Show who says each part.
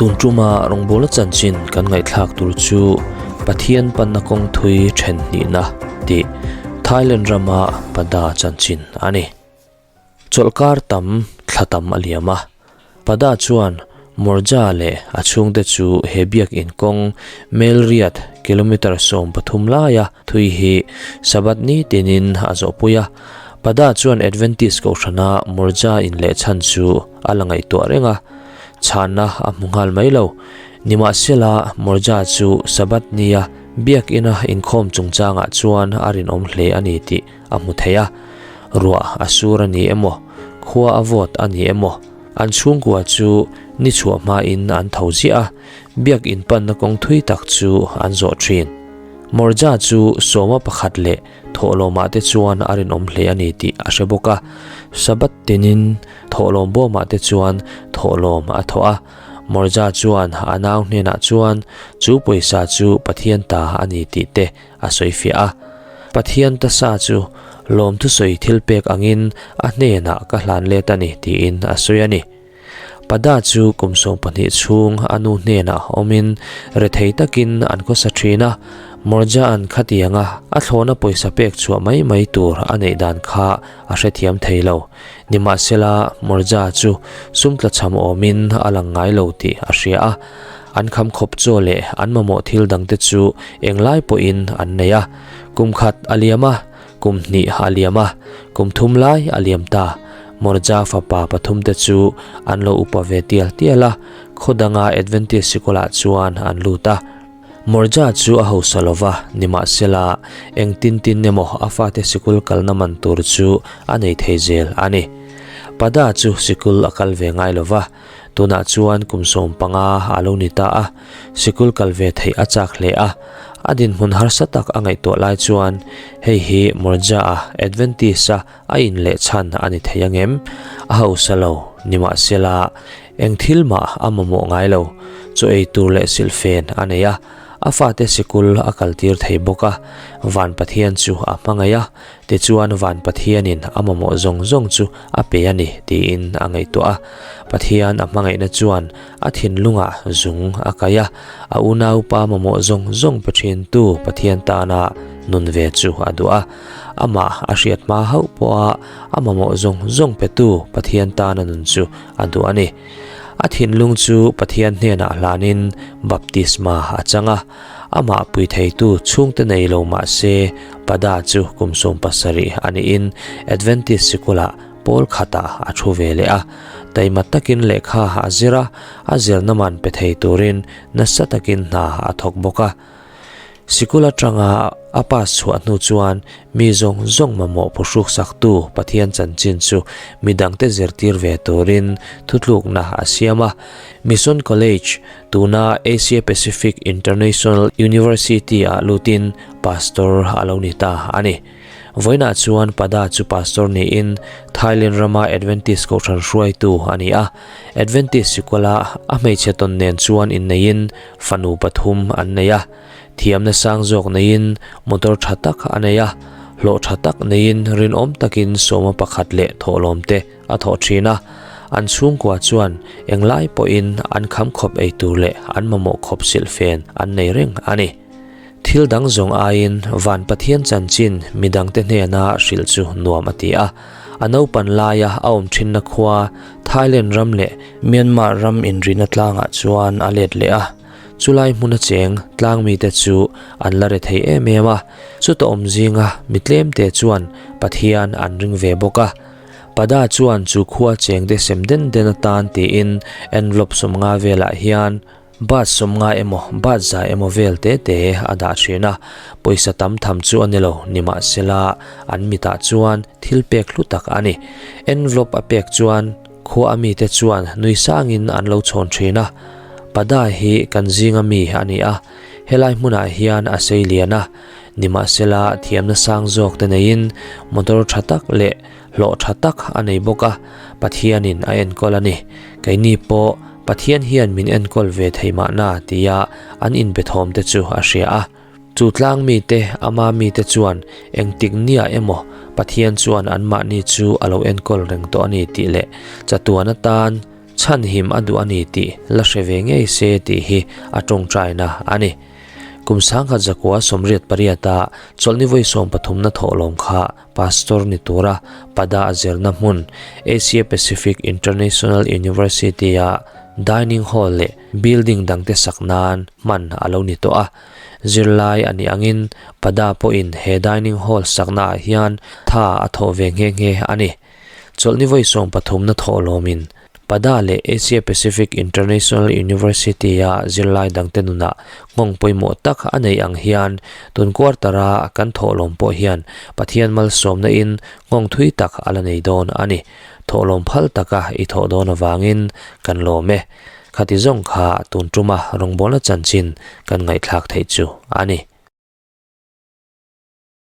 Speaker 1: Tun tuma rawngbawla chanchin kan ngaihthlak tur chu Pathian panna kawng thui then hnihna tih Thailand rama Pada chanchin a ni. Chawlhkar tam thla tam a liam a, Pada chuan Morja leh a chhungte chu he biakin kawng Melriat kilometre 13 laia thui hi Sabbath ni tinin a zawhpui a. Pada chuan Adventist kohhrana Morja in leh chhan chu a la ngaihtuah reng a, chhanna a hmu nghal mai lo. Nimahsela, Morja chu Sabbath nia biakina inkhawm chungchangah chuan a rinawm hle a ni tih a hmu thei a, ruah a sur a ni emaw, khua a vawt a ni emaw, an chhungkua chu ni chhuah hmain an tho ziah a, biak inpanna kawng thui tak chu an zawh thin. Morja chu sawma pakhat leh thawhlawmah te chuan a rinawm hle a ni tih a hre bawk a, Sabbath tinin thawhlawm bawmah te chuan thawhlawm a thawh a, Morja chuan a nau hnenah chuan chu pawisa chu Pathian ta a ni tih te a sawi fiah a. Pathian tasa chu lawmthusawi thil pek angin a hnenah ka hlan let a ni tiin a sawi a ni. Pada chu kum 12 chhung a nu hnenah awmin rethei takin an khawsa thin a, Morja-a'n khatianga a thlawhna pawisa pek chhuah mai mai tur a neih dan kha a hrethiam thei lo. Nimahsela, Morja chu sum tlachham awmin a lang ngai lo tih a hria a. An kham khawp chaw leh an mamawh thil dangte chu englai pawhin an nei a. Kum khat a liam a, kum hnih a liam a, kum thum lai a liam ta. Morja fapa pathumte chu an lo upa ve tial tial a, khaw danga Adventist sikulah chuan an lut a. Morja chu a hausa lo va, nimahsela engtin tin emaw a fate sikul kalna man tur chu a nei thei zel a ni. Pada chu sikul a kal ve ngai lo va. Tunah chuan kum 15 a lo ni ta a, sikul kal ve theih a chak hle a. A dinhmun harsa tak a ngaihtuah lai chuan hei hi Morja-a Adventist-a a inleh chhan a ni thei angem? A hausa lo, nimahsela eng thil mah a mamawh ngai lo. Chaw ei tur leh silhfen a nei a, a fate sikul a kaltir thei bawk a, Van Pathian chu a hmangaih a. Tichuan Van Pathianin a mamawh zawng zawng chu a pe a ni tiin a ngaihtuah a. Pathian a hmangaihna chuan a thinlungah zung a kai a, a unaupa mamawh zawng zawng pe thintu Pathian tana nun ve chu a duh a. Amah a hriat hma hauh pawha a mamawh zawng zawng petu Pathian tana nun chu a duh a ni. A thinlung chu Pathian hnenah hlanin baptisma a chang a. Amah pui theitu chhungte nei lo mah se Pada chu kum 17 a niin Adventist sikulah pawl khatah a thu ve leh a. Taima takin lehkha a zir a, a zirna man pe thei turin nasa takin hna a thawk bawk a. Sikul atanga a pass chhuah hnu chuan mi zawng zawng mamawh phuhruk saktu Pathian chanchin chu midangte zirtir ve turin thutlukna a siam a. Mission College, tuna Asia Pacific International University ah lutin Pastor a lo ni ta a ni. Vawiinah chuan Pada chu Pastor niin Thailand rama Adventist kohhran hruaitu a ni a. Adventist sikawla a hmeichhe tawn nen chuan inneiin fanu pathum an nei a. Thiamna sang zawk neiin motor tha tak a nei a, hlawh tha tak neiin rinawm takin sawma pakhat leh thawhlawm te a thawh thin a, an chhungkua chuan englai pawhin an kham khawp ei tur leh an mamawh khawp silhfen an nei reng a ni. Thil dang zawng aiin Van Pathian chanchin midangte hnena hrilh chu nuam a ti a, a naupan laia a awm thinna khua Thailand ram leh Myanmar ram inrina tlangah chuan a let leh a, chulai hmuna cheng tlang mite chu an la re thei em em a, chuta awm zinga mi tlemte chuan Pathian an ring ve bawk a. Pada chuan chu khua chengte sem den den atan tiin envelope 50 velah hian baht 50 emaw baht 100 emaw vel te te a dah thin a, pawisa tam tham chu a ni lo, nimahsela an mitah chuan thil pek hlu tak a ni. Envelope a pek chuan khua a mite chuan nui sangin an lo chhawn thin a, Pada hi kan zinga mi a ni a, helai hmunah hian a sei lian a, Nimahsela thiamna sang zawk te neiin motor tha tak leh hlawh tha tak a nei bawk a, Pathianin a enkawl a ni. Keini pawh Pathian hian min enkawl ve thei mahna tia an inbe thawm te chu a hria a. Chu tlang mite ama mite chuan engtik nia emaw Pathian chuan anmahni chu a lo enkawl reng tawh a ni tih leh chatuan atan. Chhanhim a duh a ni tih la hre ve ngei se tih hi a tawngtaina a ni. Kum 1988 a chawlhni vawi sawmpathumna thawhlawm kha Pastor ni tura Pada a zirna hmun Asia Pacific International University-a dining hall leh building dangte sak nan hman a lo ni tawh a. Zirlai a nih angin Pada pawhin he dining hall saknaah hian tha a thawh ve nghe nghe a ni. Chawlhni vawi sawmpathumna thawhlawmin Pada leh Asia Pacific International University-a zirlai dangte nunah nghawng pawimawh tak a neih ang hian tun quarter-a kan thawhlawm pawh hian Pathian malsawmna in nghawng thui tak a la nei dawn a ni. Thawhlawm phal taka i thawh dawn avangin kan lawm e. Khati zawng kha tun tuma rawngbawlna chanchin kan ngaihthlak theih chu a ni.